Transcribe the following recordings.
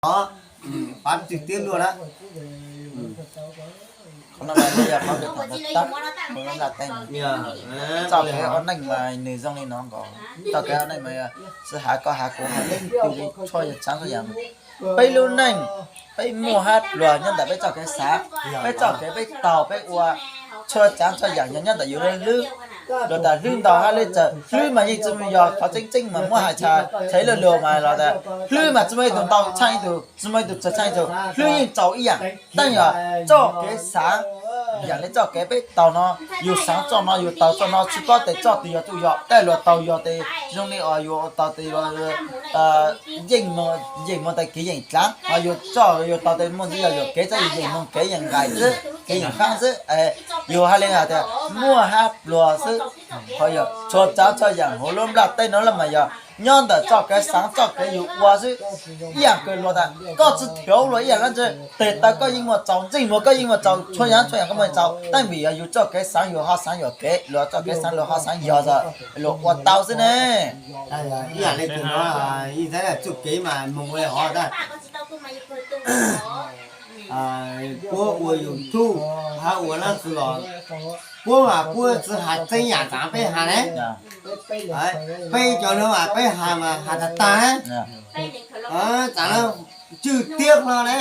Pab txwg tiab luaj na. Qhov no mas yog qhov kev tham tab tab mus laj teeb. Txoj kev ua neej mas nws zoo li no nkaus. Txoj kev ua neej mas yog xwb, hav koj hav kuv, hav leej twg li, txhua yam txhua yam. Peb lub neej, peb muaj hab pluag nyob ntawm peb txoj kev xav, peb txoj kev peb taug peb ua, txhua tsav txhua yam yog nyob ntawm yus lub hlwb. Luag tas hlwb ntau hab hlwb txawv, hlwb mas yeej tsis muaj yog qhov tseeb tseeb mas muab hais tshaj txhev luag luag mas los tas hlwb mas tsis muaj ib tug ntau tshaj ib tug, tsis muaj ib tug txawv tshaj ib tug, hlwb yeej txaus ib yam. Tab yog txoj kev xav, yam li txoj kev peb taug no, yus xav txoj no yus taug txoj no, tsis paub tes txoj twg yog txoj yog, tej luag taug yog tes zoo li os, yus taug tes yeej, yeej moog tes kev yeem dlaav, ho yus txoj yus taug tes muaj ntxiv yog yus kev txawj yeem moog kev yeem nqaim xwb, kev yeem qaab xwb. Yus hab li hais tias muaj hab pluag xwb. Ho yog txhua tsav txhua yam huv lub nplaj teb no los mas yog nyob ntawm txoj kev xaav txoj kev yus ua xwb. Ib yam kws luag tas koj tsi thiav luag ib yam dlaab tsi, tes taw koj yeej muaj txaus, ntsej muag koj yeej muaj txaus, txhua yam txhua yam koj muaj txaus, tab vim yog yus txoj kev xaav yus ho xaav yog kev, luag txoj kev xaav luag ho xaav yog, luag ua tau xwb ne. Ib yam li kws no, ib txhia txuj kev mas moog ua le hov tas puab ua YouTube hab ua lab tsi los, puab mas puab tsi has txeeb yam tsaam peb has ne. Peb cov nuav mas peb has mas has tag tag ne. Tsaam tswj tiab hlo ne,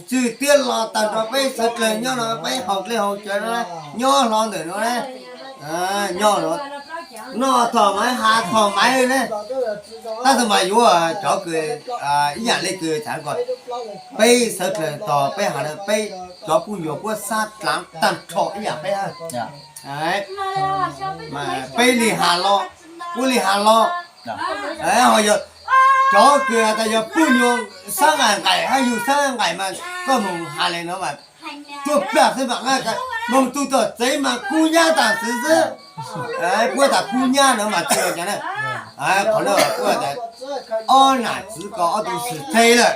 tswj tiab hlo tag nrho peb sawv dlawg nyob no peb haus dlej haus cawv no, nyob hlo ntawm no ne, nyob no, noj tog maiv has tog maiv ne. Tab sis mas yuav cov kws ib yam li kws txhais ko, peb sawv dlawg tog peb has na, peb cov puj nyuas puab sab dlaav tag nrho ib yam peb hab. Peb li has los, puab li has los, ho yog cov kws has tas yog puj nyuas sab nqaim nqaim hab yug sab nqaim mas koj moog has le no mas tuaj plag xwb mas, moog tug tom tsev mas kub nyab taag xwb xwb. Puab tas kub nyab no mas tsi yog cov na. Qhov no puab tas ob nam txwv ko ob tug swm txheej lawm.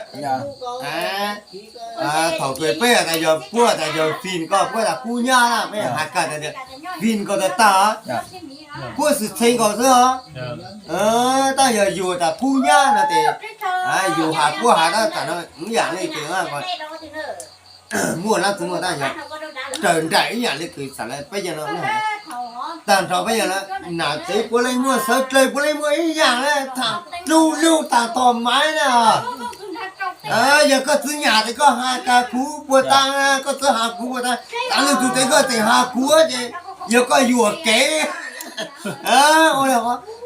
Thaum kws peb has tas yog puab tas yog fin ko puab tas kub nyab na, peb has kag tas fin ko tag tag, puab swm txheej ko xwb os. Tab yog yug tas kub nyab no tes yug has puab has tab tom no ib yam li kws muaj lab tsi muaj tab yog raws nraim ib yam li kws txhais le peb yog no. Tag nrho peb yog no, nam tsev puav leej muaj, sawv dlawg puav leej muaj ib yam le, tham dlub lug tag tog maiv na. Yog koj tsi nyam tes koj has tas kuv puag ta, koj tsi has kuv puag ta, txav lug tug tes koj tseem has kuv ces yog koj yuam kev.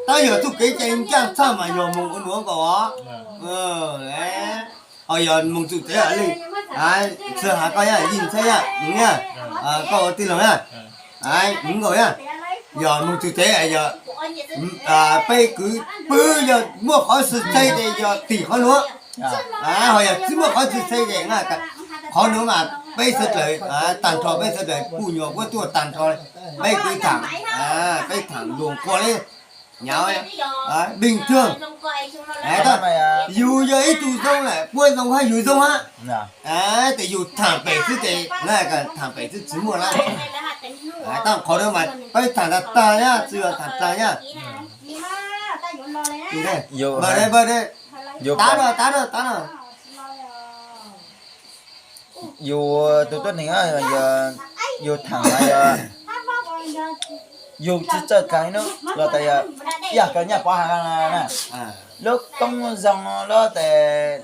Tab yog txuj kev cai ncaaj txhaj mas yog moog ua nuav nkaus os. Ho yog moog txug tsev li, tsi has koj yaj yij ntxheb yaj, koj ua tij laug yaj, nkaus yaj, yog moog txug tsev yog peb kwv pw, yog muaj qhov xwm txheej tes yog tim qhov nuav, ho yog tsi muaj qhov xwm txheej tes qhov nuav mas peb sawv dlawg tag nrho peb sawv dlawg puj nyuas puab tuaj tag nrho, peb kwv tham, peb tham luas quas le, nyav, bình thường. Yug yog ib tug zoo lawm puab zoo hab yug zoo hab, tes yug tham pem xwb tes, tham pem xwb tsi muaj lab. Tab qhov nuav mas peb tham tag tag yaj, tsi yog tham dlaag yaj. Tav no, tav no, tav no. Yus tug tuab neeg, yus tham mas yog yus tsi txawj dlaag ib nub los tas yog, yam kws nyaj pov has na, lub koob zoo lub tes,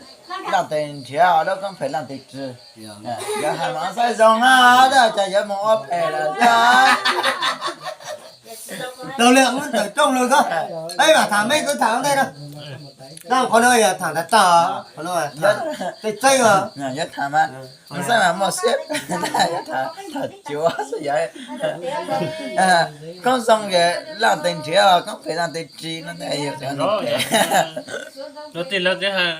laaj tes nrhiav, lub koob phem laaj tes tsi. Yog has mas saib zoo na, tab cas yuav moog ua phem lawm. Tau le, tawm rooj lug xwb, peb mam tham, meb kuj tham ua ntej na. Tab qhov no yog tham tag tag, qhov no tseeb tseeb os. Yuav tham mas saib mas muaj siab, yuav tham cuav xwb yog. Koob zoo laaj tes nrhiav, koob phem laaj tes tsi no. Tus tij laug twb has